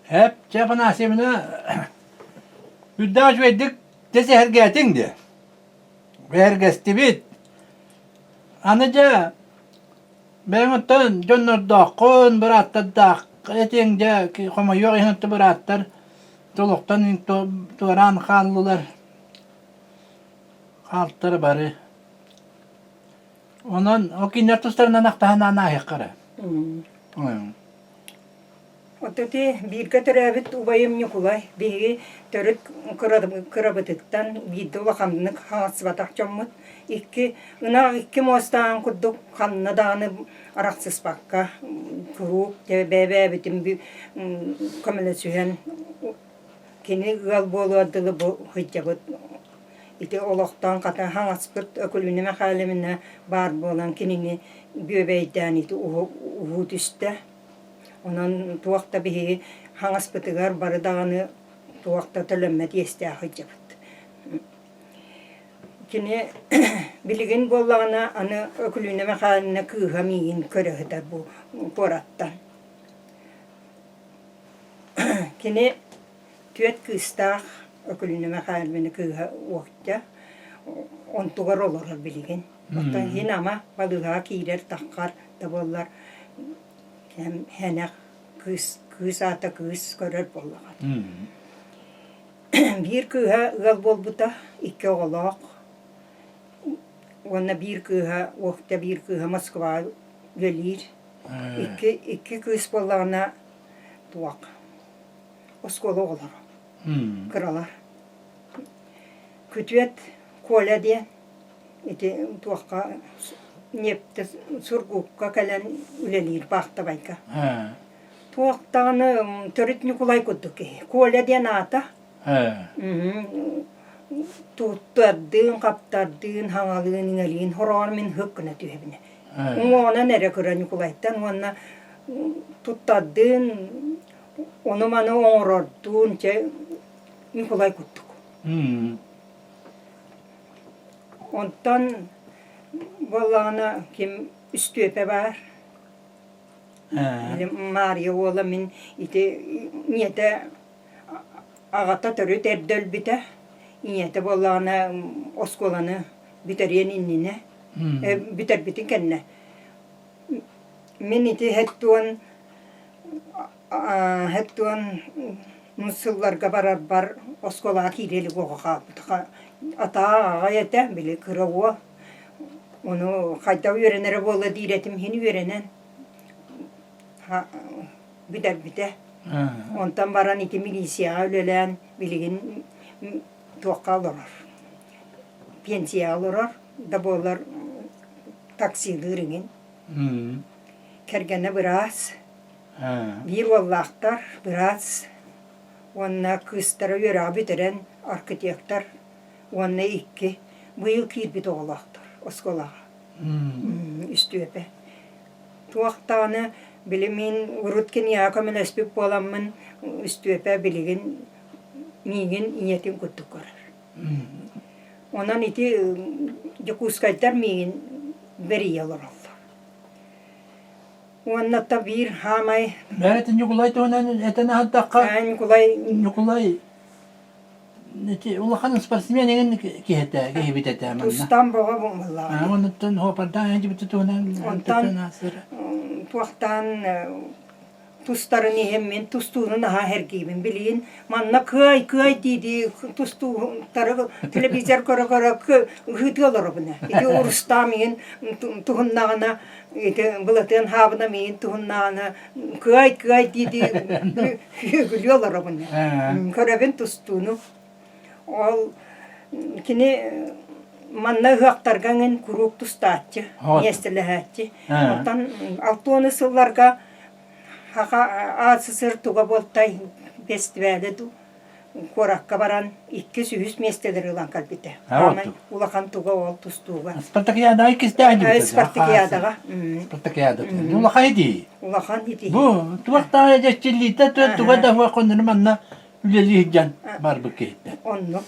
Эп, чэ, Афанасьевна, үрдээх үчүгэйдик дьэ сэһэргээтиҥ дии. Сэһэргэстибит. Аны дьэ, бэйэҥ оттон дьоннордооххун, бырааттардаах этиҥ дьэ, хомойуох иһин оттон бырааттар толуктан туораан хааллылар. Хаалтара бары. Онон ол кинилэр тустарынан ахтаһан ааһыахха эрэ. Оттон ити бииргэ төрөөбүт убайым Ньукулай биһиги төрүт кырабытыттан биирдэ улаханнык хаҥасыбатах дьоммут. Икки ынах икки муостааҕын курдук ханна даҕаны арахсыспакка куруук бэйэ-бэйэбитин көмөлөсүһэн кини ыал буолуор дылы бу сылдьабыт. Ити олохтоон хата хаҥаспыт Өкүлүүнэ Мэхээлэбинэ баар буолан кинини бүөбэйдээн ити уһуу түстэ. Онон туох да биһиги хаҥаспытыгар бары даҕаны туох да төлөммөт иэстээх сылдьабыт. Кини билигин буоллаҕына аны Өкүлүүнэ Мэхээлинэ кыыһа миигин көрө сытар бу куораттан. Кини түөрт кыыстаах Өкүлүүнэ Мэхээлинэ кыыһа Уоктя онтугар олорор билигин. Оттон иһин ама балыыһаҕа киирэр таххар да буоллар Һэнэх кыыс, кыыс аата кыыс көрөр буоллаҕа. Биир кыыһа ыал буолбута, икки оҕолоох уонна биир кыыһа Уохта биир кыыһа Москваҕа үлэлиир. Икки, икки кыыс буоллаҕына туох оскуола оҕолоро, кыралар. Күтүөт Коля диэн Ити туохха ньиэптэ Сургукка кэлэн үлэлиир баахтабайга. Туох даҕаны төрүт Ньукулай курдук киһи. Коля диэн аата. Туттардыын, хаптардыын, хаҥалыын, иҥэлиин хороҕор мин һык гына түһэбинэ. Уҥуоҕунан эрэ кыра Ньукулайтан уонна туттардыын, ону-маны оҥорордуун чэ Ньукулай курдук. Онтон буоллаҕына ким Үстүөпэ баар. Маарыйа уола мин ити ийэтэ аҕата төрүт эрдэ өлбүтэ. Ийэтэ буоллаҕына оскуоланы бүтэриэн иннинэ бүтэрбитин кэннэ мин ити һэттуон Хэттуон сылларга барарбар оскуолаҕа киирэ илик оҕо хаалбыт. Атаа аҕай этэ, били кыра уол. Ону хайдах үөрэнэрэ буолла диир этим иһин үөрэнэн бүтэрбитэ. Онтон баран ити милицияҕа үлэлээн билигин туохха олорор, пенсияҕа олорор да буоллар таксилыыр иҥин. Кэргэнэ быраас. Биир уоллаахтар, быраас уонна кыыстара үөрэҕи бүтэрэн архитектор уонна икки быйыл киирбит оҕолоохтор оскуолаҕа. Үстүөпэ. Туох даҕаны били мин урут киниэхэ көмөлөспүт буоламмын Үстүөпэ билигин миигин ийэтин курдук көрөр. Онон ити Дьокуускайдар миигин бэрийэ олороллор. Уонна та биир хаамай Бэйэтин Ньукулай туһунан этэн аһардахха Ньукулай Ньукулай ити улахан спортсмен эҥин киһитэ киһибит этэ манна. Тустан боҕо буоллаҕа. Онуттан хуопардаан дьибити туһунан Онтон туохтаан тустарын иһин мин тустууну наһаа сэргиибин. Билигин манна кыай кыай дии-дии тустууттары телевизор көрө-көрө ыһыытыы олоробун. Ити Урустаам иһин туһуннаҕына ити Былатыан Хаабына миигин туһуннаҕына кыай кыай дии-дии үөгүлүү олоробун. Көрөбүн тустууну. Ол кини манна ыһыахтарга эҥин куруук тустааччы, миэстэлэһээччи. Оттон алтыаны сылларга Хаха АССР туга буолтай бэстибээлэ дуу куоракка баран иккис, үһүс миэстэлэри ылан кэлбитэ. Хаамай улахан туга ол тустууга. Спартакиадаҕа иккистээх дии. Спартакиадаҕа. Спартакиада. Улахан ити. Улахан ити. Бу туохтааҕа дьэччиллиитэ туга да хуоххоннору манна үлэлии сылдьан барбыт киһиттэн. Оннук.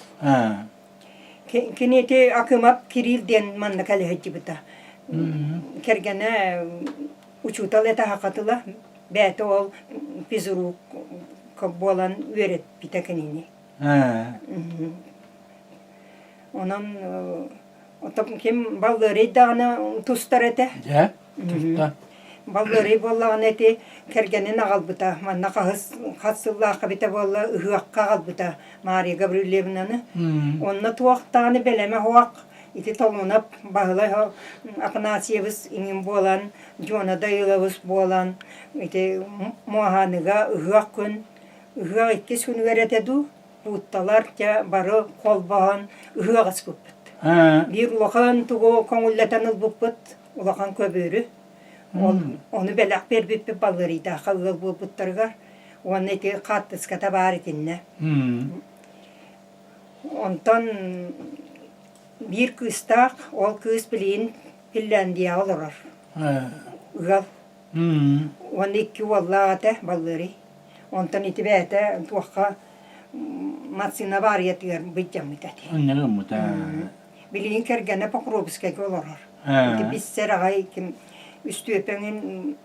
Кини ити Акымап Кирилл диэн манна кэлэ сылдьыбыта. Кэргэнэ учуутал этэ хакатыла. Бэйэтэ ол физрук. буолан үөрэппитэ кинини. Онон оттон ким баллыарый даҕаны тустар этэ. Дьэ, туста. Баллыарый буоллаҕына ити кэргэнин аҕалбыта. Манна хаһыс хас сыллаахха эбитэ буолла ыһыахха аҕалбыта Мария Гаврильевнаны. Онно туох даҕаны бэлэмэ суох ити Толунап Баһылай Афанасьевич иҥин буолан, Дьуона Дайылабыс буолан ити Муоһааныга ыһыах күн ыһыах иккис күнүгэр этэ дуу Буутталар дьэ бары холбоһон ыһыах ыспыппыт. Биир улахан тугу көҥүллэтэн ылбыппыт, улахан көбүөрү. Ол ону бэлэх биэрбиппит Балларыйдаахха ыал буолбуттарыгар. Уонна ити хаартыската баар итиннэ. Онтон биир кыыстаах, ол кыыс билигин Финляндияҕа олорор. Ыал. Уонна икки уоллаах этэ Баллыарый. Онтон ити бэйэтэ туохха массыына абаарыйатыгар былдьаммыт этэ. Ынньа Билигин кэргэнэ Покровскайга олорор. Ити биссэр аҕай ким үстүөпэҥин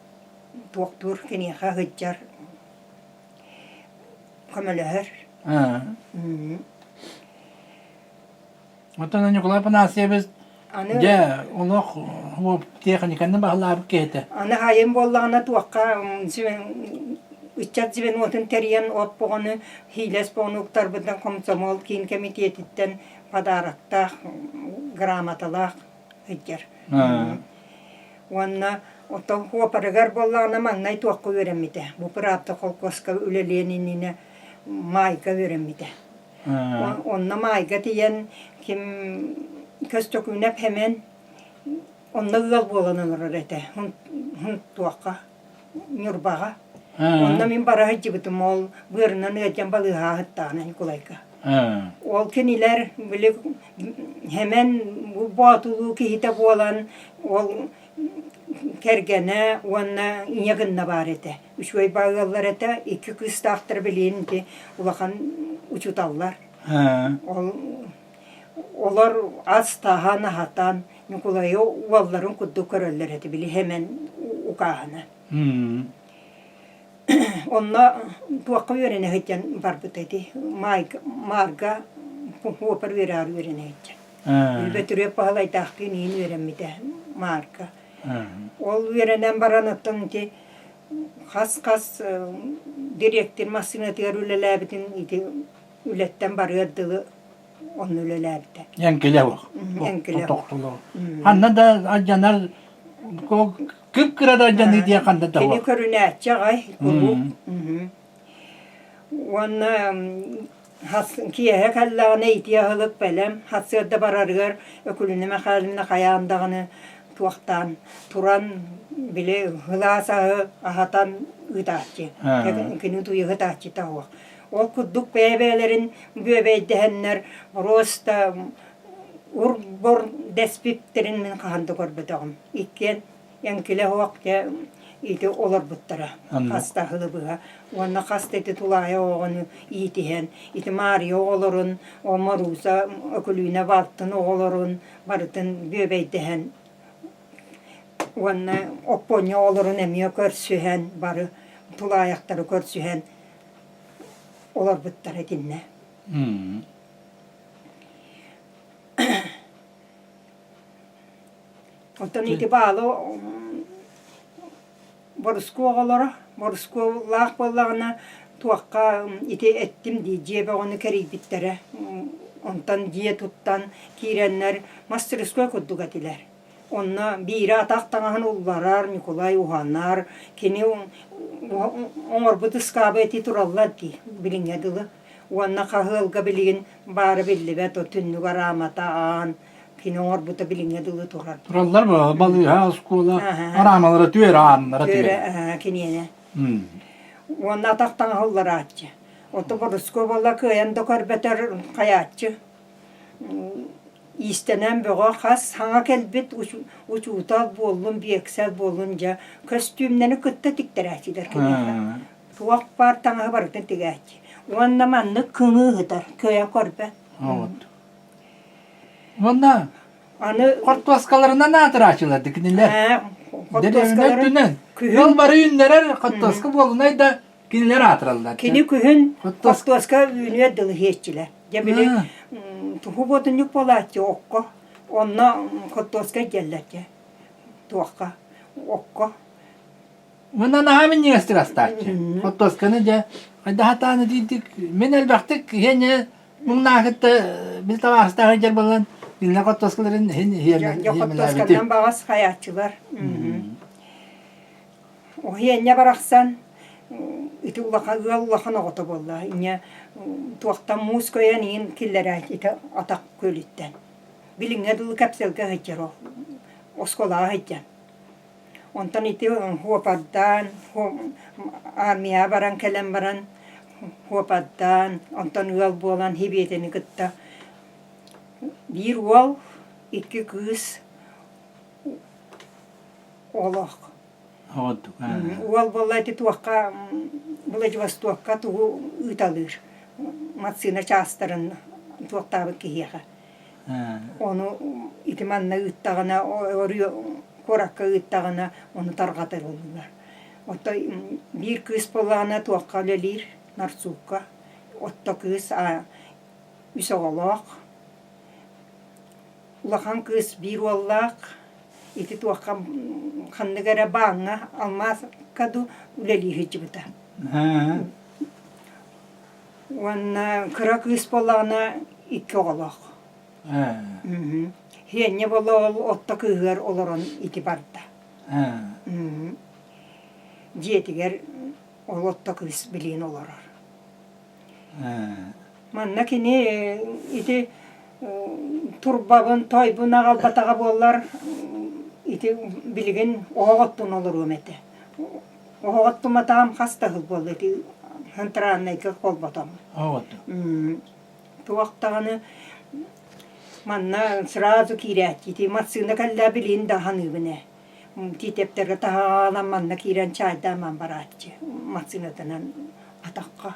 туохтуур киниэхэ сылдьар көмөлөһөр. Оттон Николай Афанасьевич Аны дьэ олох техниканы баһылаабыт киһитэ. Аны айын буоллаҕына туохха ыччат звенотун тэрийэн от боҕону хиилэс боҕону уктарбытынан комсомол киин кэмитиэтиттэн подароктаах грамоталаах сылдьар. Уонна оттон Хуопарыгар буоллаҕына маҥнай туохха үөрэммитэ. Бу Правда холкуоска үлэлиэн иннинэ Маайга үөрэммитэ. Онно Маайга тиийэн ким Көстөкүүнэп Хэмэн онно ыал буолан олорор этэ. Туохха Ньурбаҕа. Онно мин бара сылдьыбытым ол быарынан ыалдьан балыыһаҕа сыттаҕына Ньукулайга. Ол кинилэр били Хэмэн бу боотулуу киһитэ буолан ол кэргэнэ уонна ийэ гынна баар этэ. Үчүгэй баа ыаллар этэ, икки кыыстаахтар билигин ити улахан учууталлар. Ол олор ас таһан аһатан Ньукулайы уолларын курдук көрөллөр этэ били Хэмэн укааһына. Онно туохха үөрэнэ сылдьан барбыта ити Маарга опер үөрэҕэр үөрэнэ сылдьан. Бөтүрүөп Баһылайдаахтыын иин үөрэммитэ Маарга. Ол үөрэнэн баран оттон ити хас-хас дириэктир массыынатыгар үлэлээбитин ити үлэттэн барыар дылы онно үлэлээбитэ. Эҥкилэ суох. Эҥкилэ Тохтоло. Ханна да алдьанар кып-кыра да алдьаныы диэн ханна да Кини суох. көрүнээччи аҕай куруук. Уонна киэһэ кэллэҕинэ итии аһылык бэлэм, сарсыарда барарыгар Өкүлүнэ Михайловна хайаан даҕаны туохтаан туран били сылаас аһы аһатан ыытааччы. Кини утуйа сытааччыта суох. Ол курдук бэйэ-бэйэлэрин бүөбэйдэһэннэр просто ур-бур дэспиттэрин мин хаһан да көрбөтөҕүм. Иккиэн эҥкилэ суох дьэ ити олорбуттара хас да сылы быһа уонна хас да ити тулаайах оҕону иитиһэн ити Маарыйа оҕолорун Моруса Өкүлүүнэ балтын оҕолорун барытын бүөбэйдэһэн уонна Оппуонньа оҕолорун эмиэ көрсүһэн бары тулаайахтары көрсүһэн олорбуттара итиннэ. Оттон ити баалы борускуо оҕолоро, борускуолаах буоллаҕына туохха ити эттим дии дьиэ бөҕөнү кэрийбиттэрэ. Онтон дьиэ туттан киирэннэр мастерской курдук этилэр. Онно биирэ атах таҥаһын улларар, Ньукулай уһанар, кини оҥорбут ыскааба ити тураллар дии билиҥҥэ дылы. Уонна хаһыалга билигин баара биллибэт, түннүк араамата аан, кини оҥорбута билиҥҥэ дылы турар. Тураллар бу балыыһа, оскуола араамалара түөрэ ааннара түөрэ. Түөрэ киниэнэ. Уонна атах таҥаһа улларааччы. Ото Борускуо буолла кыайан да көрбөтөр хайааччы. Иистэнэн бөҕө хас саҥа кэлбит учуутал буоллун, биэксэл буоллун дьэ көстүүмнэри кытта тиктэрээччилэр киниэхэ. Туох баар таҥаһы барытын тигээччи. Уонна маннык кыҥыы ыһытар, кыайан көрбөт. Уонна Аны хортуоскаларынан аатырааччылар кинилэр. хортуоскаларын Күһүн бары үүннэрэр хортуоска буолунай да. Кинилэр аатыраллар. Кини күһүн хортуоска үүнүөр дылы иһиэччилэр. Дьэ били туһу буотунньук буолааччы окко. Онно хортуоска илдьэллэр дьэ. Туохха? Окко. Мына наһаа минньигэстик астааччы. Хортуосканы дьэ хайдах атааны диирдик мин элбэхтик иһиэнньэ муҥнаахытта бил табаарыстаах сылдьар буолан кинилэр хортуоскаларын иһин Дьэ хортуосканан баҕас хайааччылар. Уһуйаанньа барахсан ити улахан ыал улахан оҕото буолла. Инньэ туохтан муус көйөн иин киллэрээччитэ атах күөлүттэн. Билиҥҥэ дылы кэпсэлгэ сылдьар ол. Оскуолаҕа сылдьан. Онтон ити хуопардаан, армияҕа баран кэлэн баран хуопардаан, онтон ыал буолан Хибиэтини кытта биир уол, икки кыыс олох. Уол буолла ити туохха Владивостокка тугу ыыталыыр массыына чаастарын туохтаабыт киһиэхэ. Ону ити манна ыыттаҕына куоракка ыыттаҕына ону тарҕатыллар. Оттон биир кыыс буоллаҕына туохха үлэлиир Нарцукка. Отто кыыс үс оҕолоох. Улахан кыыс биир уоллаах, ити туохха ханнык эрэ бааҥҥа алмааска дуу үлэлии сылдьыбыта. Уонна кыра кыыс буоллаҕына икки оҕолоох. Һиэнньэ буолла ол отто кыыһыгар олорон ити барда. Дьиэтигэр ол отто кыыс билигин олорор. Манна кини ити турбабын, тойбун аҕалбатаҕа буоллар, ити билигин оһох оттун олоруом этэ. Оһох оттуматаҕым хас да сыл буолла ити центральнайга холботом. Туох даҕаны манна сразу киирээччи ити массыына кэллэ билигин да саныыбын ээ. Тиитэптэргэ таһаҕалан манна киирэн чаайдааман барааччы массыынатынан атахха.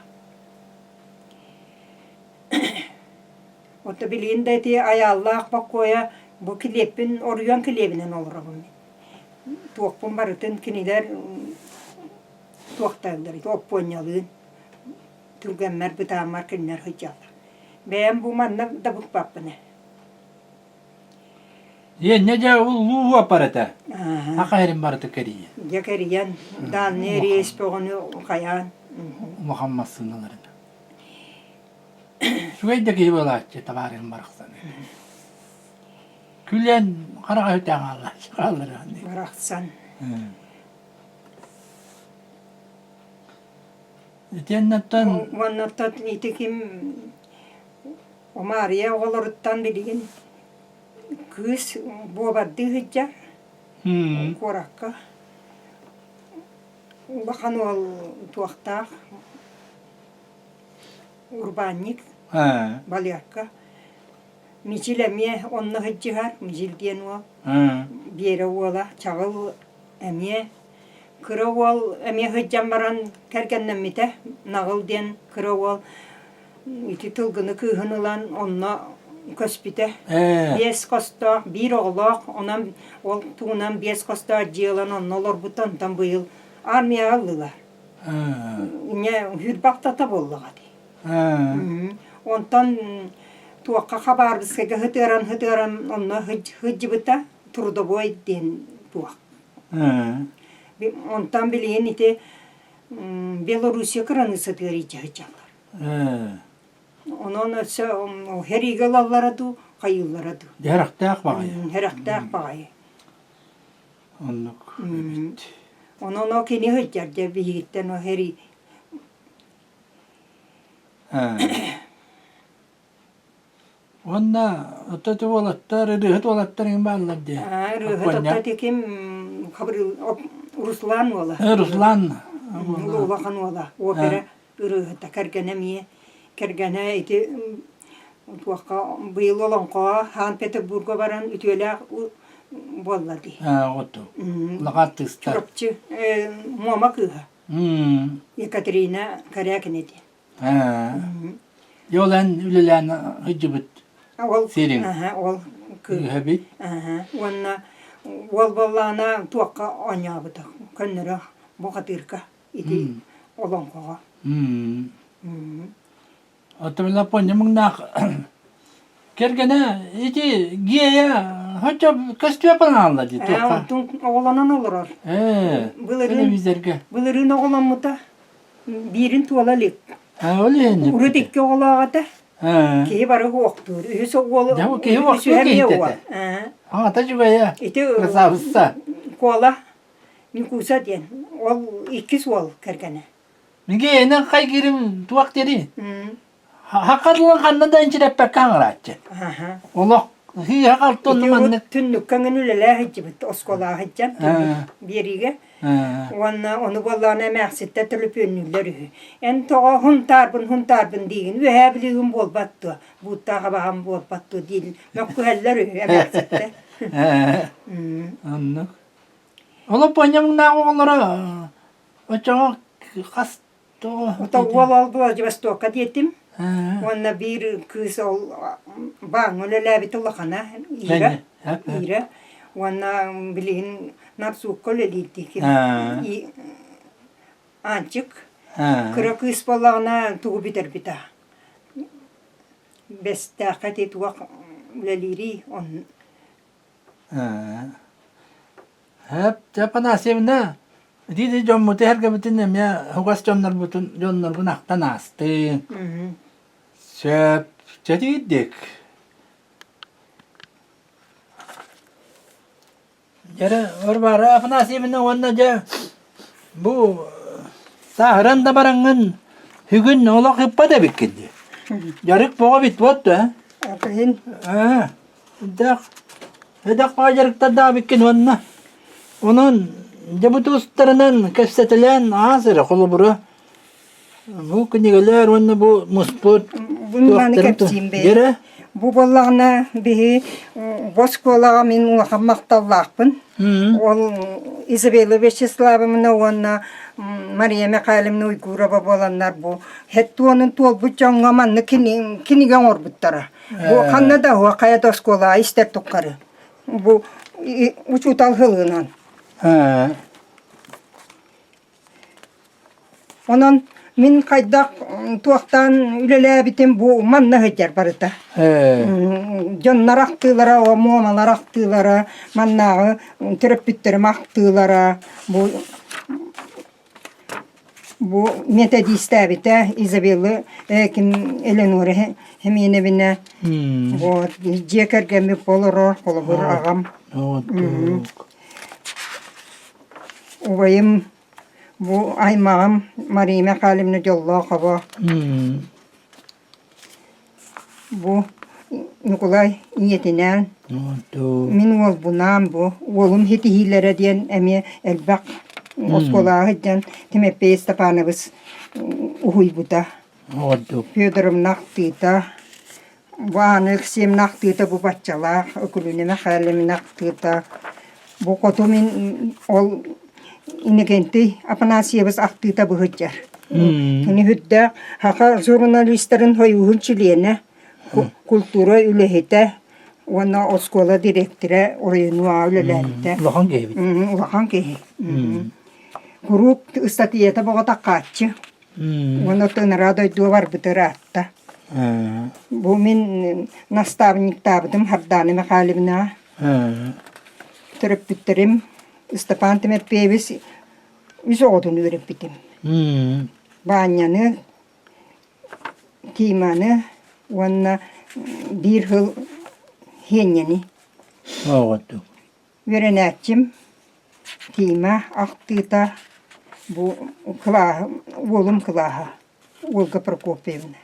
Ото билигин да ити айааллаах боккуойа бу килиэппин оруйан килиэбинэн олоробун. Туохпун барытын кинилэр туохтаыллар ити оппуонньалыын түргэммэр бытааммар кинилэр сылдьаллар. Бэйэм бу манна да букпаппын ээ. Иэнньэ дьэ улуу уоппар этэ. Аха эрин барыта кэрийэн. Дьэ кэрийэн, дааннай рейс бөҕөнү хайаан. Улахан массыыналарын. Үчүгэй да киһи буолааччы табаарыһым барахсан. Күлэн хараҕа үтээн хааллар. Барахсан. Итиэннэттэн Уоннаттан ити ким Маарыйа оҕолоруттан билигин кыыс буобардыы сылдьар куоракка. Улахан уол туохтаах урбаанньык Валерка. Мичил эмиэ онно сылдьыһар, Мичил диэн уол. Биэрэ уола Чаҕыл эмиэ кыра уол эмиэ сылдьан баран кэргэннэммитэ. Наҕыл диэн кыра уол ити тылгыны кыыһын ылан онно көспүтэ. Биэс хостоох, биир оҕолоох, онон ол тугунан биэс хостоох дьиэ ылан онно олорбута, онтон быйыл армияҕа ыллылар. Инньэ хүрбахтата буоллаҕа дии. Онтон туохха Хабаровскайга сытыаран-сытыаран онно сылдьыбыта трудовой диэн туох. Онтон билигин ити Белоруссия кыраныыссатыгар илдьэ сылдьаллар. Онон өссө сэриигэ ылаллара дуу, хайыыллара дуу. Дьэрэхтээх баҕайы. Сэрэхтээх баҕайы. Оннук эбит. Онон ол кини сылдьар дьэ биһигиттэн ол сэрии Уонна оттон уолаттар, ырыаһыт уолаттар эҥин бааллар дии. Ырыаһыт оттон ити ким Руслан уола. Руслан. Улахан уола. Опера ырыаһыта. Кэргэнэ эмиэ. Кэргэнэ ити туохха быйыл олоҥхоҕо Санкт-Петербурга баран үтүөлээх буолла дии. Оту. Улахан артыыстар. Чурапчы Муома кыыһа. Екатерина Корякина диэн. Ол эн үлэлээн сылдьыбыт сириҥ ол кыыһа эбит. Уонна уол буоллаҕына туохха оонньообута көннөрө бухатыырка ити. олоҥхоҕо. Оттон Лапонья муҥнаах кэргэнэ ити гея хочо көстүө панаалла дии туохха. Онтун оҕолонон олорор. Ээ, Былырыын телевизорга. былырыын оҕоломмута. Биирин туола илик. А, ол иһин. Урут икки оҕолоох этэ. Ээ. Киһи бары уохтуур. Үһүс уол Дьэ, бу киһи уохтуур үсүһэ эмиэ киһитэ уол. этэ. Ээ. Аҕата үчүгэйэ. Ити Красавица. Куола Ньукууса диэн. Ол иккис уол кэргэнэ. Мигиэнэ хайгирим туох дири? Хаккатылан ханна да инчирэппэккэ хаҥырааччы. Олох сыыһа халтон маннык Түннүккэ ҥин үлэлээ сылдьыбыт, оскуолаҕа сылдьан биэриигэ. Уонна ону буоллаҕына эмээхситтэр төлөпүөннүүллэр үһү. Эн тоҕо хунтаарбын хунтаарбын диигин, үөһээ билиигин буолбат дуо, бууттаах абаһам буолбат дуо диин мөккүһэллэр үһү эмээхситтэр. Оннук. Олоппуонньа муҥнаах оҕолоро Оччоҕо хас тоҕо Ото уол ол Владивостокка диэтим. Уонна биир кыыс ол бааҥҥа үлэлээбит улахана Ира. Ира. Уонна билигин нарсуукка үлэлиир дии. Аанчык. Кыра кыыс буоллаҕына тугу бүтэрбитэ. Бэстээххэ ити туох үлэлиирий он Эп, дьэ, Афанасьевна, ити дьоммуту эһэргэбитин эмиэ угас дьоннорбутун дьонноргун ахтан аастыҥ. Сөп, чэтиирдик. Дьэ, Варвара Афанасьевна уонна дьэ бу сааһыран да бараҥҥын бүгүн олох ыппат эбиккин дии. Дьарык боҕо бит вот да. Кыһын Аа, Дах, эдэх дьарыктардаабыккын уонна онон дьэ бу тустарынан кэпсэтэлээн аас эрэ холобура бу кинигэлэр уонна бу муспут Бу маны кэпсиим бэйэ. Бу буоллаҕына биһи бу оскуолаҕа мин улахан махталлаахпын. Ол Изабелла Вячеславовна уонна Мария Михайловна Уйгурова буоланнар бу хеттуонун туолбут дьоҥҥо маннык кинигэ оҥорбуттара. Бу ханна да уһа хайа да оскуолаҕа истэр туххары. Бу учуутал һылынан. Онон мин хайдах туохтаан үлэлээбитим бу манна сылдьар барыта. Дьоннор ахтыылара, муомалар ахтыылара, маннааҕы төрөппүттэрим ахтыылара бу Бу методистаабыта Изабелла ким Элеонора Хеменовна вот дьиэ кэргэммит олорор холобур аҕам убайым бу аймаҕым Мария Михайловна Дьоллоохово Бу Ньукулай ийэтинээн мин уолбунаан бу уолум ситиһиилэрэ диэн эмиэ элбэх оскуолаҕа сылдьан Тимофей Степанович уһуйбута. Федоровна ахтыыта, бу Аана Алексеевна ахтыыта бу баччалаах, Өкүлүүнэ Михайловна ахтыыта. Бу хоту мин ол Иннокентий Афанасьевич ахтыыта быһыдьар. Кини үрдээх саха журналистарын сойууһун чилиэнэ, культура үлэһитэ уонна оскуола дириэктэрэ оройуонуаҕа үлэлээбитэ. Улахан киһи эбит. Улахан киһи. Куруук ыстатыйата боҕотаххааччы. Уонна тынара дойдуга барбыта ыраатта. Бу мин наставниктаабытым Хардаана Михайловнаҕа. Төрөппүттэрим Ыстапаан Тимофеевич үс оҕотун үөрэппитим. Баанньаны, Тиманы уонна биир сыл Һиэнньэни. Оҕотук. Үөрэнээччим Тима ахтыыта бу кылааһа, уолум кылааһа, Ольга Прокопьевна.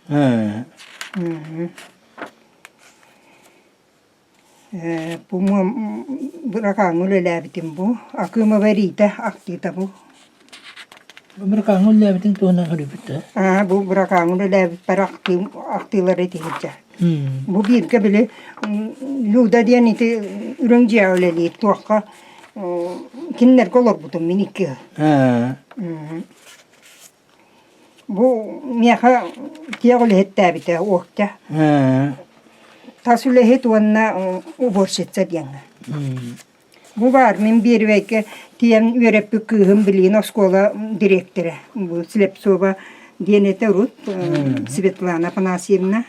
Бу быракааҥҥа үлэлээбитим бу. Акымова Рита ахтыыта бу. Бу быракааҥҥа үлэлээбитиҥ туһунан суруйбут да? Аа, бу быракааҥҥа үлэлээбиппэр ахтыым ахтыылары итиһирдьэ. Бу бииргэ били Люда диэн ити үрүҥ дьиэҕэ үлэлиир туохха кинилэргэ олорбутум мин икки Аа. Бу миэхэ тиэх үлэһиттээбитэ уокка. Ээ. Тас үлэһит уонна уборщица диэҥҥэ. Бу баар мин биэрбэйгэ тиийэн үөрэппит кыыһым билигин оскуола дириэктэрэ бу Слепцова диэн этэ урут Светлана Афанасьевна.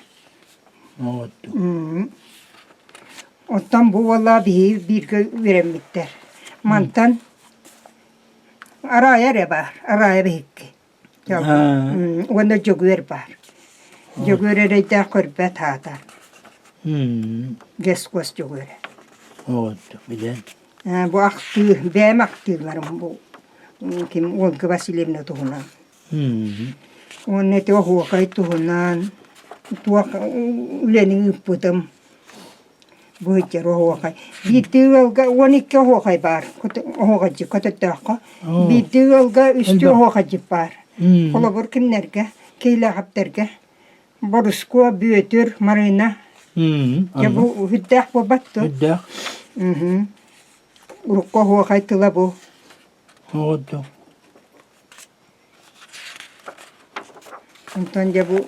Оттон бу уоллаах биһиги бииргэ үөрэммиттэр. Мантан Араайа эрэ баар, Араайа биһикки. Уонна Дьөгүөр баар. Дьөгүөр эрэйдээх көрбөт аата. Гэс-куос Дьөгүөрэ. Билэн. Бу ахтыы, бэйэм ахтыыларым бу ким Ольга Васильевна туһунан. Уонна ити оһуокай туһунан туох үлэни ыыппытым. Быһыйдьар оһуохай. Биирдии ыалга 12 оһуохай баар. Оһуохайдьыт көтөрдөөххө. Биирдии ыалга үстүү оһуохайдьыт баар. Холобур кимнэргэ? Киһилээхэптэргэ. Борускуо, Бүөтүр, Марыына. Дьэ бу үрдээх буолбат дуо? Үрдээх. Урукку оһуохай тыла бу. Оҕото. Онтон дьэ бу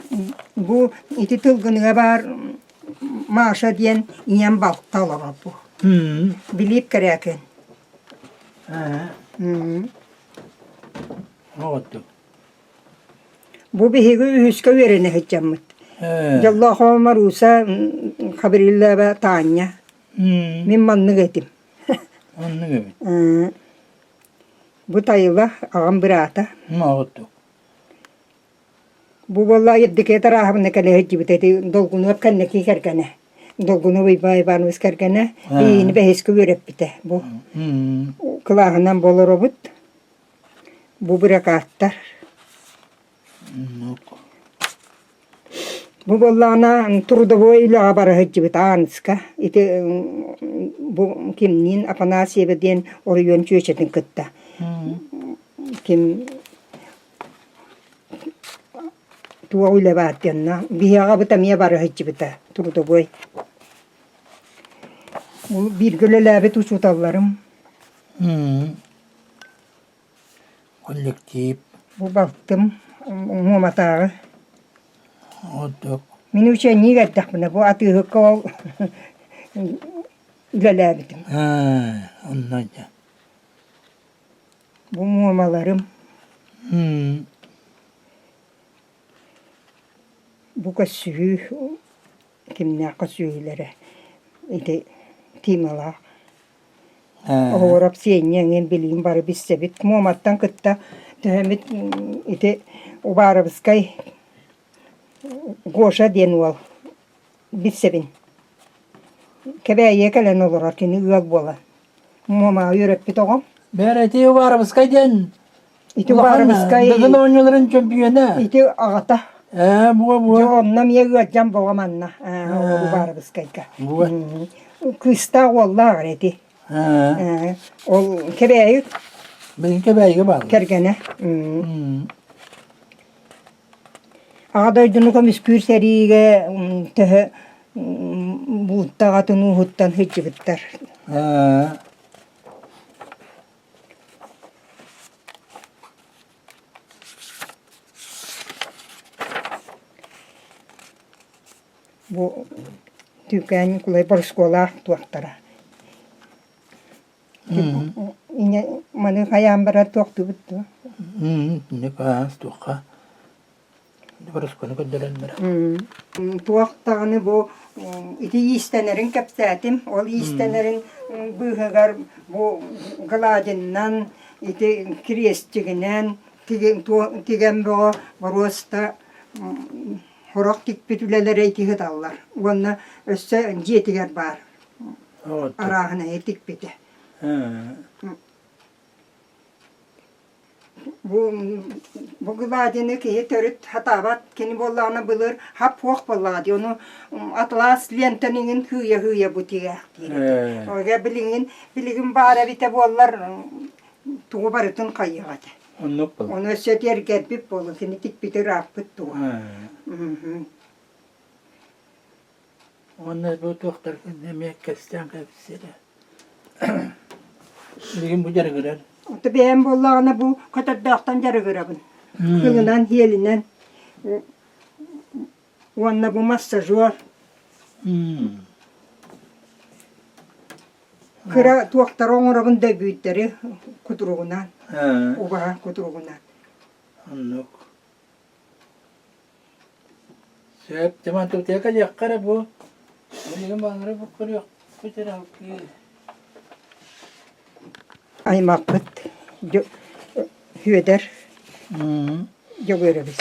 бу ити Тылгыныга баар Маша диэн ийэм балта олорор бу. Билип Кэрээкин. Бу биһиги үһүскэ үөрэнэ сылдьаммыт. Дьоллоохоо Маруса Хабриллаба Таня. Мин маннык этим. Оннук эбит. Бу Тайыла аҕам быраата. Оҕотук. Бу буолла Евдокия Тарааһабына кэлэ сылдьыбыта ити Долгунуоп кэнники кэргэнэ. Долгунов Иван Иванович кэргэнэ биһигини бэһискэ үөрэппитэ бу. Кылааһынан болоробут. Бу быракааттар. Бу буоллаҕына трудовой үлэҕэ бара сылдьыбыт Ааныска ити бу кимниин Афанасьева диэн оройуон чүөчэтин кытта ким туох үлэ баар диэнна биһиэҕэ эмиэ бара сылдьыбыта трудовой. Бииргэ үлэлээбит учууталларым Коллектив. Бу балтым Муоматааҕы. Ордук. Мин ученник эрдэхпинэ бу атыыһыкка ол үлэлээбитим. Аа, онно дьэ. Бу муомаларым. Бу көссүһүү кимнээх көссүһүүлэрэ ити Тималаах. Оһуорап Сиэнньэ эҥин билигин бары билсэбит. Муоматтан кытта төһөмүт ити Убаарабыскай Гоша диэн уол билсэбин. Кэбээйигэ кэлэн олорор кини ыал буолан. Муомаҕа үөрэппит оҕом. Бээр ити Убаарабыскай диэн Ити Убаарабыскай Дыгын оонньууларын чөмпүйүөнэ. Ити аҕата. Ээ, буо буо. Дьэ онно эмиэ ыалдьан боҕо манна Убаарабыскайга. Буо. Кыыстаах уоллаах эрэ ити. Ээ. Ол Кэбээйи Билигин Кэбээйигэ бааллар. Кэргэнэ. Аҕа дойдуну көмүскүүр сэриигэ төһө бууттаҕатын ууһуттан сылдьыбыттар. Ээ. Бу Түүкээн Ньукулай Борускуолаах туохтара. Маны хайаан барар туохтуубут дуо? Туохха Борускуону көрдөрөллөрө. Туох даҕаны бу ити иистэнэрин кэпсээтим. Ол иистэнэрин быыһыгар бу гладинынан, ити кириэстигинэн тигэн бөҕө боруоста сорох тикпит үлэлэрэ ити сыталлар. Уонна өссө дьиэтигэр баар арааһынайы тикпитэ. Бу бу гладины киһи төрүт сатаабат, кини буоллаҕына былыр хап-хуох буоллаҕа дии, ону атлас лентэн иҥин сыыйа-сыыйа бу тигээхтиир этэ. Огэ билигин билигин баар эбитэ буоллар тугу барытын хайыах этэ. Оннук буолар. Ону өссө тиэргэрбит буолуо, кини тикпити ырааппыт дуо. Уонна бу туохтаргын эмиэ кэпсээн кэпсиэрэ. Билигин бу дьарыгырар. Ото бэйэм буоллаҕына бу көтөрдөөхтөн дьарыгырабын. Кылынан, хиэлинэн уонна бу массажер. Кыра туохтары оҥоробун дөбүүттэри кутуругунан, убаһа кутуругунан. Оннук. Сөп, Тиман тутуйа кэлиэххэ эрэ бу. Билигин баалары бу көрүөхпүт эрэ алкыы. Аймахпыт Сүөдэр Дьөгүөрэбис.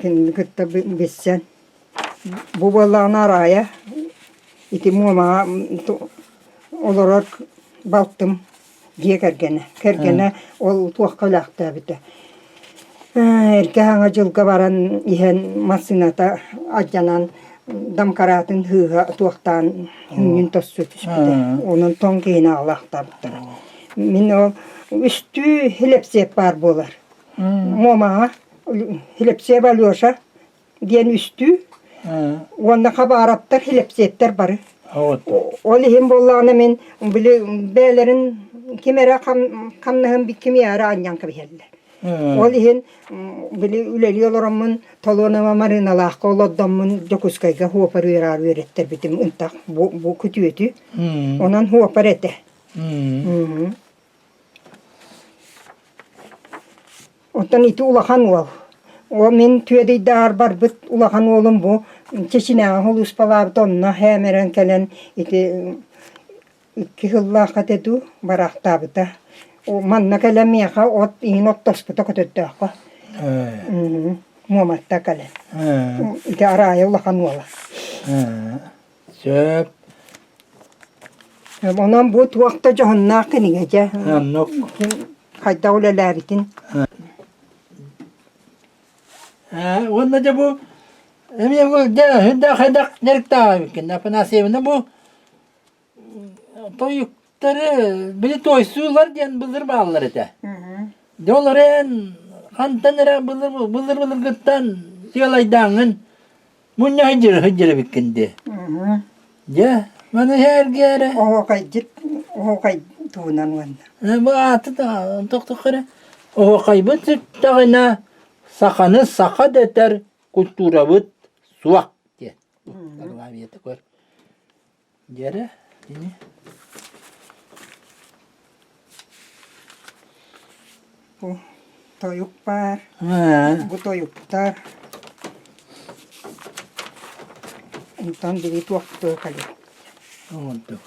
Кинини кытта билсэн бу буоллаҕына Араайа ити Муомаҕа олорор балтым дьиэ кэргэнэ. Кэргэнэ ол туохха үлээхтээбитэ. Эргэ Саҥа дьылга баран иһэн массыыната алдьанан дамкараатын сыыһа туохтаан сүнньүн тосту түспүтэ. Онон тоҥ киһини аҕалаахтаабыттара. Мин ол үстүү хилэпсиэп баар буолар. Муомаҕа Хилэпсиэп Алеша диэн үстүү уонна Хабаровтар Хилэпсиэптэр бары. Ол иһин буоллаҕына мин били бэйэлэрин ким эрэ хамнаһын кимиэхэ эрэ анньан кэбиһэллэр. Ол иһин били үлэлии олороммун Толуонова Марыыналаахха олордоммун Дьокуускайга хуопар үөрээр үөрэттэрбитим ынтах бу, бу күтүөтү. Онон хуопар этэ. Оттон ити улахан уол. О мин Түөдэйдээҕэр барбыт улахан уолум бу Чечняҕа сулууспалаабыт онно хээмэрэн кэлэн ити икки сыллаах этэ дуу бараахтаабыта. Манна кэлэн миэхэ от иһин оттоспута көтөрдөөххө. Муоматта кэлэн. Ити Араайа улахан уола. Сөп. Онон бу туох да дьоһуннаах кинигэ дьэ. Оннук. Хайдах үлэлээбитин. Уонна дьэ бу эмиэ бу дьэ сүрдээх хайдах дьарыктаах эбиккин Афанасьевна бу тойуктары били туойсуулар диэн былыр бааллар этэ. Дьэ ол эрэн хантан эрэ былыр былыр былыргыттан сыалайдааҥҥын Мунньа сылдьар сылдьар эбиккин дии. Дьэ, маны эргээрэ. Оһуокайдьыт оһуокай туһунан уонна. Бу ааты тохтох эрэ. Оһуокайбыт сүттэҕинэ саханы саха дэтэр культурабыт суох диэн. Заглавиета көр. Дьэрэ, ини. Бу тойук баар, бу тойуктар. Онтон били туохтуу кэлин.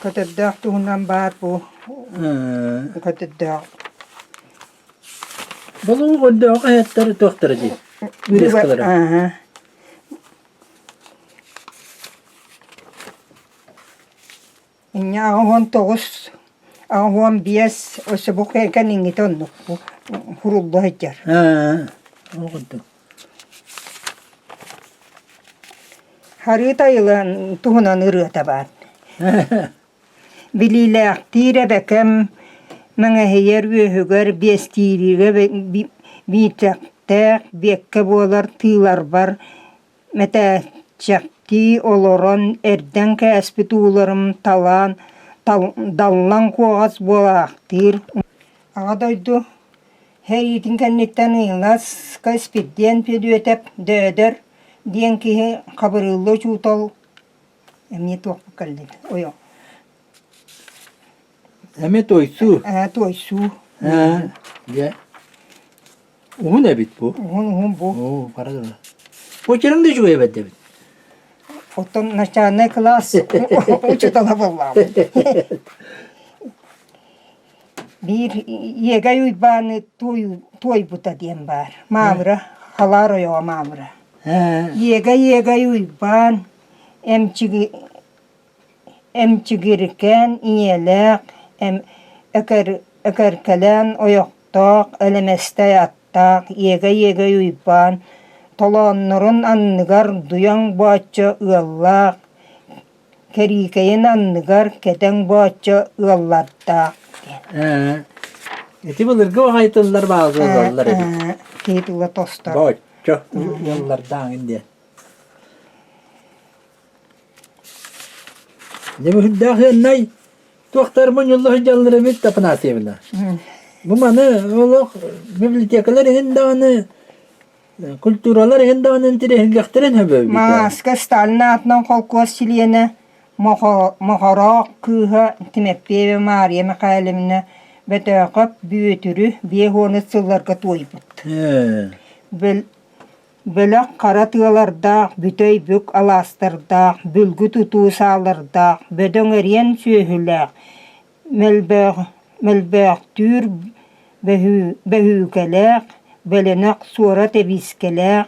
Көтөрдөөх туһунан баар бу көтөрдөөх. Болуу көрдөөх эһэттэр туохтара дии? Вырезкалара. Ааһа. Инньэ 89, 85 өссө бу кэнниҥҥитэ оннук бу хурулла сылдьар. Аа, ол курдук. Харыы тайылан туһунан ырыата баар. Билиилээхтиир эбэкэм мэҥэһийэр үөһүгэр биэстииригэ биирчэхтээх биэккэ буолар тыыларбар Мэтээччэхтии олорон эрдэн кээспит ууларым талаан даллан куоҕас буолаахтыыр Аҕа дойду сэриитин кэнниттэн Ыйыласка Испирдиэн Пөдүөтэп Дөөдөр диэн киһи Хабырыылла учуутал эмиэ туохпут кэллин ойо Эмиэ туойсуу. Ээ туойсуу. Ээ дьэ Уһун эбит бу. Уһун уһун бу. Оо, хара дылы. Почерым да үчүгэй эбит эбит. Оттон начальный класс учуутала буоллаҕым. Биир Иэгэй Уйбааны туойбута диэн баар. Маамыра, халаар ойоҕо Маамыра. Иэгэй Иэгэй Уйбаан эмчиги Эмчигиркээн ийэлээх, өкөркөлөөн ойохтоох, элэмэстэй аттаах иэгэй-иэгэй Уйбаан толооннорун анныгар дуйаҥ бооччо ыаллаах, кэриикэйин анныгар кэтэҥ бооччо ыаллардаах диэн. Ити былыргы баҕайы тыллар бааллар эбит. Киһи тыла тостор. Бооччо ыаллардааҥын диэн. Дьэ быһырдаах ыаннай туохтар мунньулла сылдьаллар эбит Афанасьевна. Бу маны олох библиотекалар иһин даҕаны культуралар иһин даҕаны интэриэһиргэхтэрин сөбө Мааска Сталин аатынан холкуос чилиэнэ. Мохороох кыыһа Тимофеева Мария Михайловна Бөтөөхөп Бүөтүрү 50 сылларга туойбут. Бөлөх хара тыалардаах, бүтэй бүк алаастардаах, бүлгү тутуу саалардаах, бөдөҥ эриэн сүөһүлээх, мөлбөөхтүүр бөһүүкэлээх, бөлөнөх суора тэбиискэлээх,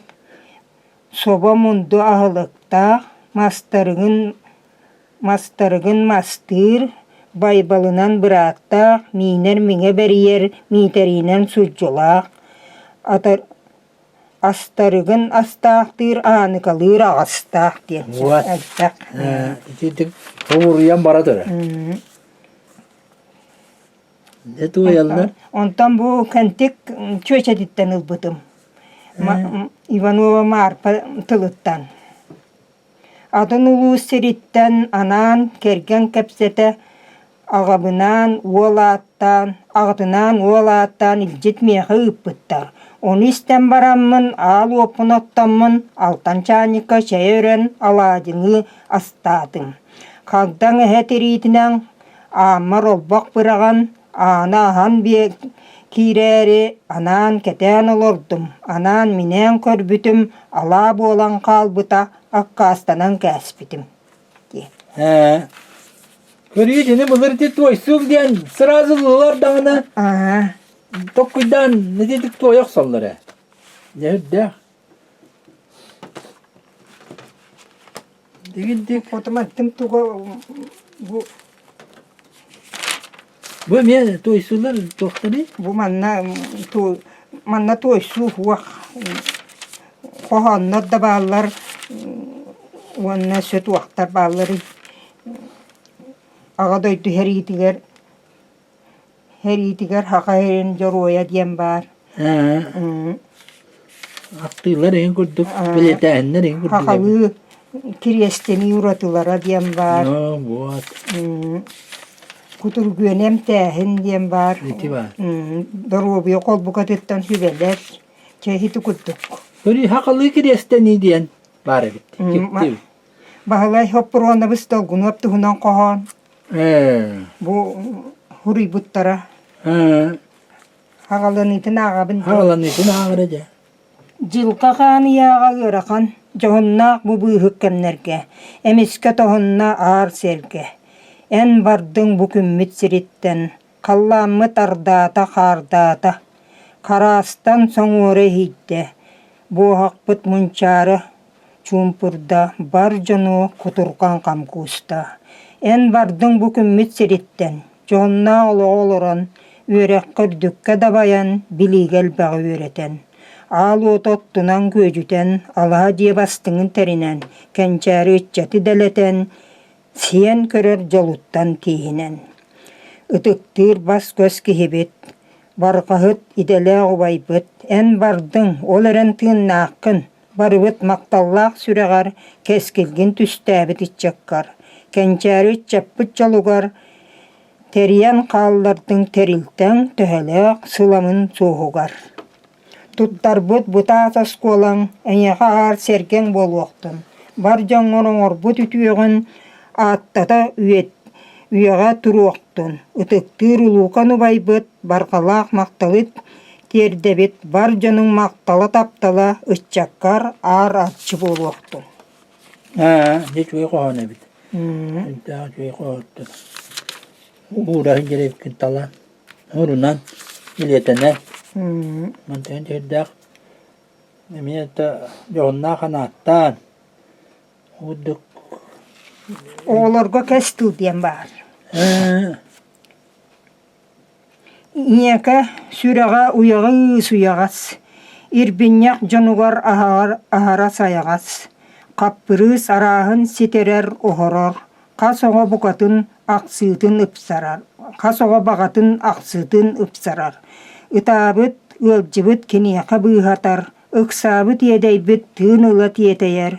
собо мунду аһылыктаах, мастарыгын мастыыр, Байбалынан бырааттаах, миинэр миҥэ бэрийэр Миитэриинэн сурдьулаах, астарыгын астаахтыыр ааныкалыыр аҕастаах диэн элбэх. Итинник хомуруйан бара турар. Дьэ туойаллар. Онтон бу кэнтик чүөчэтиттэн ылбытым. Иванова Марпа тылыттан. Атын улуус сириттэн анаан кэргэн кэпсэтэ аҕабынаан уол ааттаан, аҕатынаан уол ааттаан илдьит миэхэ ыыппыттар. Ону истэн бараммын аал уоппун оттоммун алтан чаанньыкка чэй өрөн алаадьыҥы астаатым. Хагдаҥ эһэ тириитинэн ааммар олбох быраҕан Аана аһан киирээри анаан кэтээн олордум, анаан-минээн көрбүтүм, алаа буолан хаалбыта, аккаастанан кээспитим диэн. Ээ, көрүү итини былыр ити туойсук диэн сразу ыллылар даҕаны Аа, токкуйдаан ититик туойа охсоллор ээ. Дьэ үрдээх. Дигинтик Хотуматтым туга бу Бу эмиэ туойсуулар туохтарый? Бу манна ту манна туойсуу уох хоһооннор да бааллар уонна сөт уохтар баалларый. Аҕа дойду сэриитигэр Сэриитигэр Саха сирин дьоруойа диэн баар. Аттыылар эҥин курдук, бэлиэтээһиннэр эҥин курдук. Сахалыы кириэстэнии уратылара диэн баар. Вот. Кутургуөнү эмтээһин диэн баар. Ити баар. Доруобуйа холбукатыттан сүбэлэр. Чэ ити курдук. Көрүү сахалыы кириэстэнии диэн баар эбит. Киттибит. Баһылай Хоппуруонабыс Долгунуоп туһунан хоһоон. Бу суруйбуттара. Аҕаланыытын ааҕабын. Аҕаланыытын ааҕара дьэ. Дьылҕа хаан ыйааҕа ыарахан, дьоһуннаах бу быыһык кэмнэргэ, эмискэ тоһунна аар сэргэ. Эн бардыҥ бу күммүт сириттэн, халлааммыт ардаата хаардаата, хараастан соҥуора иһийдэ, буоһахпыт мунчаара чуумпурда, бар дьону кутурҕан хам кууста. Эн бардыҥ бу күммүт сириттэн, дьоһуннаах олоҕу олорон, үөрэххэ үрдүккэ дабайан, билиигэ элбэҕи үөрэтэн, аал уоту оттунан күөдьүтэн, алаһа дьиэ бастыҥын тэринэн, кэнчээри ыччаты дэлэтэн, сиэн көрөр дьолуттан тииһинэн. Ытыктыыр бас-көс киһибит, барҕаһыт идэлээх убайбыт, эн бардыҥ, ол эрэн тыыннааххын, Барыбыт махталлаах сүрэҕэр кэскилгин түстээбит ыччаккар, кэнчээри ыччаппыт дьолугар тэрийэн хааллардыҥ тэрилтэҥ төһөлөөх сыламын суоһугар. Туттарбыт бытаас оскуолаҥ эйиэхэ аар сэргэҥ буолуохтун, бар дьоҥҥор оҥорбут үтүөҕүн ааттата үйэҕэ туруохтун, ытыктыыр улуукан убайбыт барҕалаах махталыт тиэрдэбит бар дьонуҥ махтала таптала ыччаккар аар арчы буолуохтун. Аа, дьэ үчүгэй хоһоон эбит. Сүрдээх үчүгэй хоһооттор. Уураһын дьэрэбиккин талан, урунан, билиэтэнэн. Мантан сүрдээх эмиэ да дьоһуннаах анааттаан курдук Оҕолорго кэс тыл диэн баар. Ийэкэ сүрэҕэ уйаҕы суйаҕас, ирбинньэх дьонугар аһара сайаҕас, хаппырыыс арааһын ситэрэр-оһорор, хас оҕо букатын ахсыытын ыпсарар, хас оҕо баҕатын ахсыытын ыпсарар, ытаабыт, ыалдьыбыт киниэхэ быыһатар, ыксаабыт иэдэйбит тыын ыла тиэтэйэр,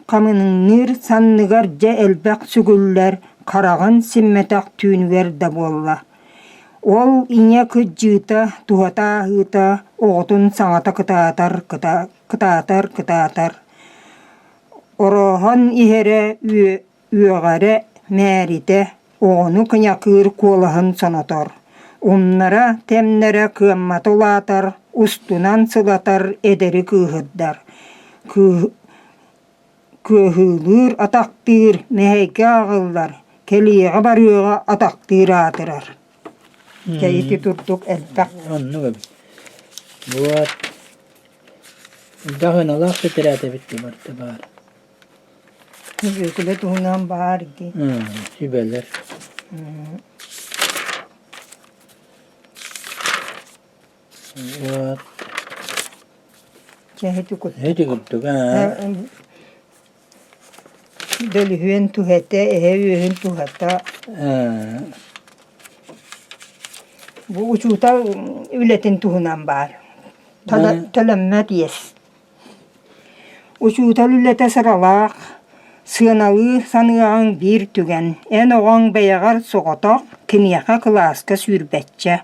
Хамыныҥныыр санныгар дьэ элбэх сүгүллэр, хараҕын симмэтэх түүнүгэр да буолла. Ол ийэ кыдьыыта, туһата ааһыыта оҕотун саҥата кытаатар, кытаатар, кытаатар. Орооһон иһэрэ үөҕэрэ мээритэ оҕону кыньакыыр куолаһын сонотор, умнара тэмнэрэ кыаммата улаатар, устунан сылатар эдэри кыыһырдар, кыаһыылыыр атахтыыр, мэһэйгэ ааҕыллар, кэлиэҕэ-барыаҕа атахтыыр аатырар. Дьэ ити курдук элбэх. Оннук эбит. Вот. Элбэх ыналаах тэтэрээт эбит дии барыта баар. Бүөкүлэ туһунан баар дии. Сүбэлэр. Вот. Чэ ити курдук. Ити курдук аа. Дөлүһүөн туһэтэ, эһэ үөһүн туһата. Бу учуутал үлэтин туһунан баар. Төлөммөт иэс. Учуутал үлэтэ сыралаах, сыаналыы саныаҕыҥ биир түгэн. Эн оҕоҥ бэйэҕэр соҕотох, киниэхэ кылааска сүүрбэччэ.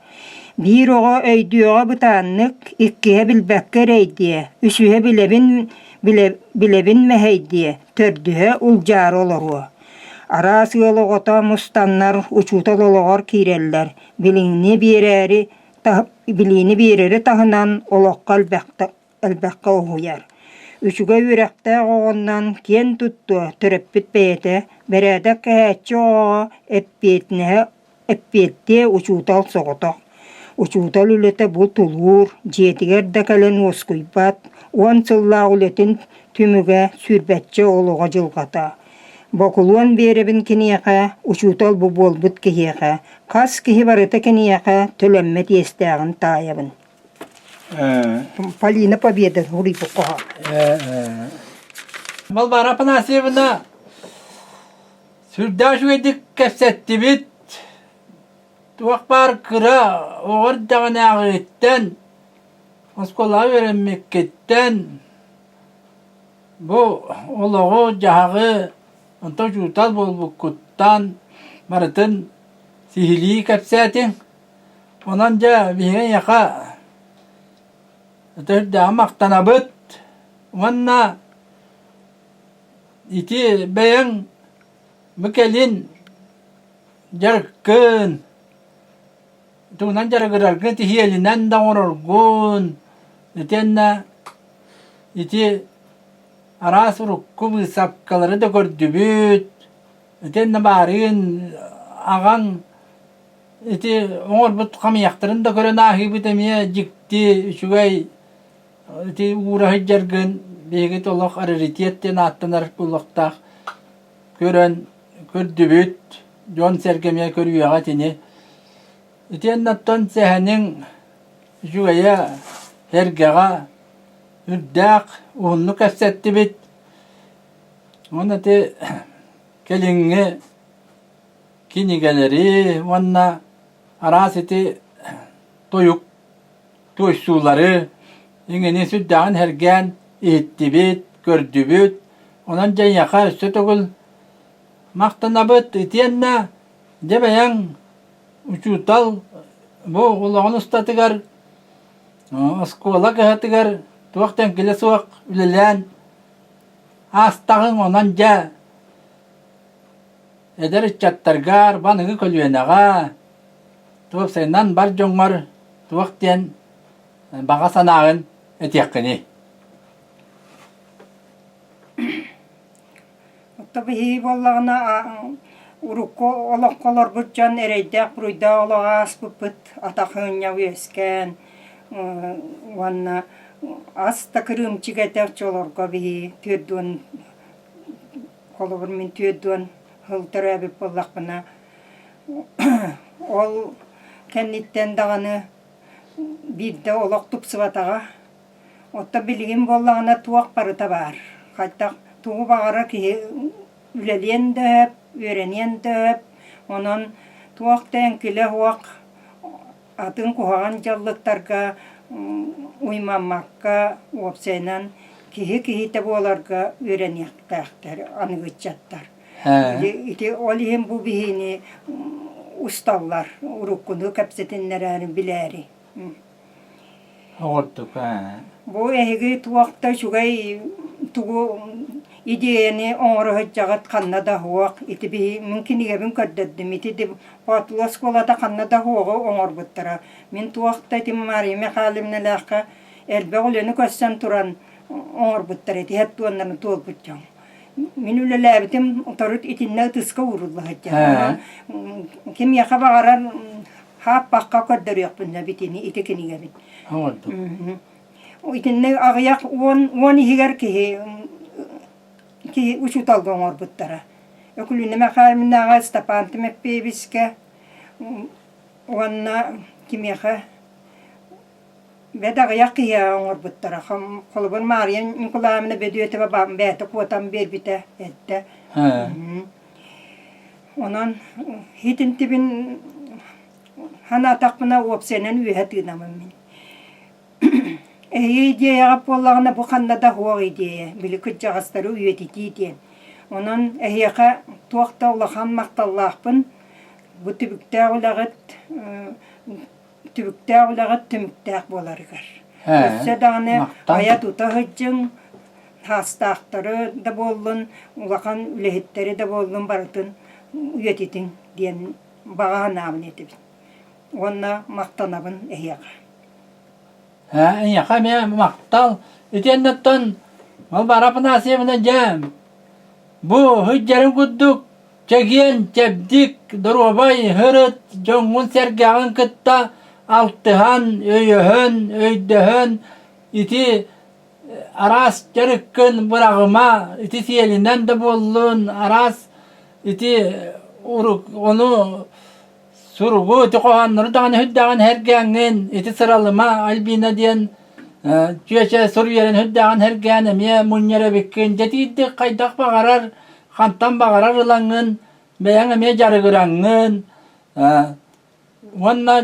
Биир оҕо өйдүөҕэ бытааннык, иккиһэ билбэккэ эрэйдиэ, үсүһэ билэбин билэбин мэһэйдиэ, төрдүһэ улдьаары олоруо. Араас ыал оҕото мустаннар учуутал олоҕор киирэллэр, билиҥни биэрээри билиини биэрэри таһынан олоххо элбэххэ уһуйар. Үчүгэй үөрэхтээх оҕоннон киэн туттуо төрөппүт бэйэтэ, бэрээдэк кэһээччи оҕоҕо эппиэтинэһэ Эппиэттиэ учуутал соҕотох. Учуутал үлэтэ бу тулуур, дьиэтигэр да кэлэн уоскуйбат, уон сыллаах үлэтин түмүгэ сүүрбэччэ олоҕо дьылҕата. Бокулуон биэрэбин киниэхэ, учуутал бу буолбут киһиэхэ, хас киһи барыта киниэхэ төлөммөт иэстээҕин таайабын. Полина Победа суруйбут хоһоон. Балбаара Афанасьевна Сүрдээх үчүгэйдик кэпсэттибит. Туох баар кыра оҕо эрдэҕинээҕиттэн, оскуолаҕа үөрэммиккиттэн бу олоҕу-дьаһаҕы онтон учуутал буолбуккуттан барытын сиһилии кэпсээтиҥ. Онон дьэ биһиги эйиэхэ сүрдээҕин махтанабыт уонна Ити бэйэҥ бу кэлин дьарыккын, тугунан дьарыгыраргын тиһиэлинэн да оҥороргун, итиэннэ ити араас урукку быысапкалары да көрдүбүт, итиэннэ баарыын аҕаҥ ити оҥорбут хамыйахтарын да көрөн ааһыыбыт эмиэ дьикти үчүгэй Ити уура сылдьаргын биһиги олох раритет диэн ааттанар буолуохтаах көрөн көрдүбүт, дьон-сэргэ эмиэ көрүөҕэ итини. Итиэннэ оттон сэһэниҥ үчүгэйэ сэргэҕэ үрдээх уһуннук кэпсэттибит. Уонна ити кэлиҥҥи кинигэлэри уонна араас ити тойук туойсуулары иҥини сүрдээҕин сэргээн иһиттибит, көрдүбүт. Онон дьэ эйиэхэ өссө төгүл махтанабыт. Итиэннэ дьэ бэйэҥ учуутал бу олоҕун устатыгар оскуола кыһатыгар туох да эҥкилэ суох үлэлээн аастаҕыҥ. Онон дьэ эдэр ыччаттаргар, баныгы көлүөнэҕэ Уопсайынан бар дьоҥҥор туох диэн баҕа санааҕын этиэххиний? Оттон биһиги буоллаҕына урукку олоххо олорбут дьон эрэйдээх-буруйдаах олоҕу ааспыппыт атах ыынньа үөскээн уонна ас да кырыымчык этэ оччолорго биһиги 40 холобур мин 40 сыл төрөөбүт буоллахпына Ол кэнниттэн даҕаны биирдэ олох тупсубатаҕа. Оттон билигин буоллаҕына туох барыта баар. Хайдах тугу баҕарар киһи үлэлиэн да сөп, үөрэниэн да сөп. Онон туох да эҥкилэ суох атын куһаҕан дьаллыктарга уймаммакка, уопсайынан киһи киһитэ буоларга үөрэниэхтээхтэр аныгы ыччаттар. Ити ол иһин бу биһини усталлар, уруккуну кэпсэтиннэрээри билээри. Оҕордук ээ. Бу эһиги туох да үчүгэй тугу идиэйэни оҥоро сылдьаҕыт ханна да суох. Ити биһи мин кинигэбин көрдөрдүм. Ити Боотулуу оскуолата ханна да суоҕу оҥорбуттара. Мин туох да ити Мария Михайловналаахха элбэх үлэни көрсөн туран оҥорбуттар ити туоннарын туолбут дьон. Мин үлэлээбитим торут итиннэ ытыска уурулла сылдьар. Кимиэхэ баҕарар хааппахха көрдөрүөхпүн эбитини ити кинигэбин. Итиннэ аҕыйах 10 иһигэр киһи киһи учууталга оҥорбуттара. Өкүлүүнэ Михайловнаҕа, Степан Тимофеевичка уонна кимиэхэ бэт аҕыйах киһиэхэ оҥорбуттара. Холобур, Маарыйа Николаевна Бөдүөтөбө бэйэтэ куотан биэрбитэ эттэ. Онон итинтибин санаатахпына уопсайынан үөһэ тыынаммын мин. Эһиги идиэйэҕит буоллаҕына бу ханна да суох идиэйэ, били кырдьаҕастары үйэтитии диэн. Онон эһиэхэ туох да улахан махталлаахпын. Бу түбүктээх үлэҕит түбүктээх үлэҕит түмүктээх буоларыгар. Өссө даҕаны айа-тута сылдьыҥ, саастаахтары да буоллун, улахан үлэһиттэри да буоллун барытын үйэтитиҥ диэн баҕа санаабын этэбин. Уонна махтанабын эһиэхэ. Эйиэхэ эмиэ махтал. Итиэннэттэн Балбаара Афанасьевна дьэ бу сылдьарын курдук чэгиэн, чэбдик, доруобай сырыт, дьоҥҥун-сэргэҕин кытта алтыһан, өйөһөн, өйдөһөн ити араас дьарыккын быраҕыма, ити сиэлинэн да буоллун, араас ити ону Суругу ити хоһооннору даҕаны сүрдээҕин сэргээҥҥин, ити Сыралыма Альбина диэн чүөчэ суруйарын сүрдээҕин сэргээн эмиэ мунньар эбиккин. Дьэ итиирдик хайдах баҕарар, хантан баҕарар ылаҥҥын, бэйэҥ эмиэ дьарыгыраҥҥын уонна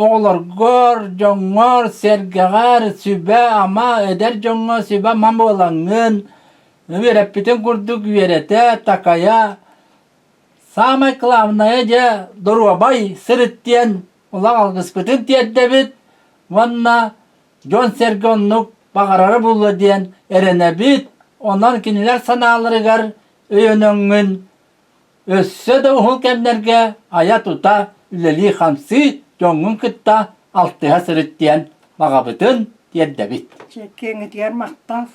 оҕолоргор, дьоҥҥор, сэргэҕэр сүбэ-ама, эдэр дьоҥҥо сүбэ-ама буолаҥҥын, үөрэппитин курдук үөрэтэ, такайа Саамай кылаабынайа дьэ доруобай сырыт диэн улах алгыспытын тиэрдэбит уонна дьон-сэргэ оннук баҕарара буолуо диэн эрэнэбит. Онон кинилэр санааларыгар өйөнөҥҥүн өссө да уһун кэмнэргэ айа-тута үлэлии-хамсыы дьоҥҥун кытта алтыһа сырыт диэн баҕабытын тиэрдэбит. Киэҥитигэр махтал.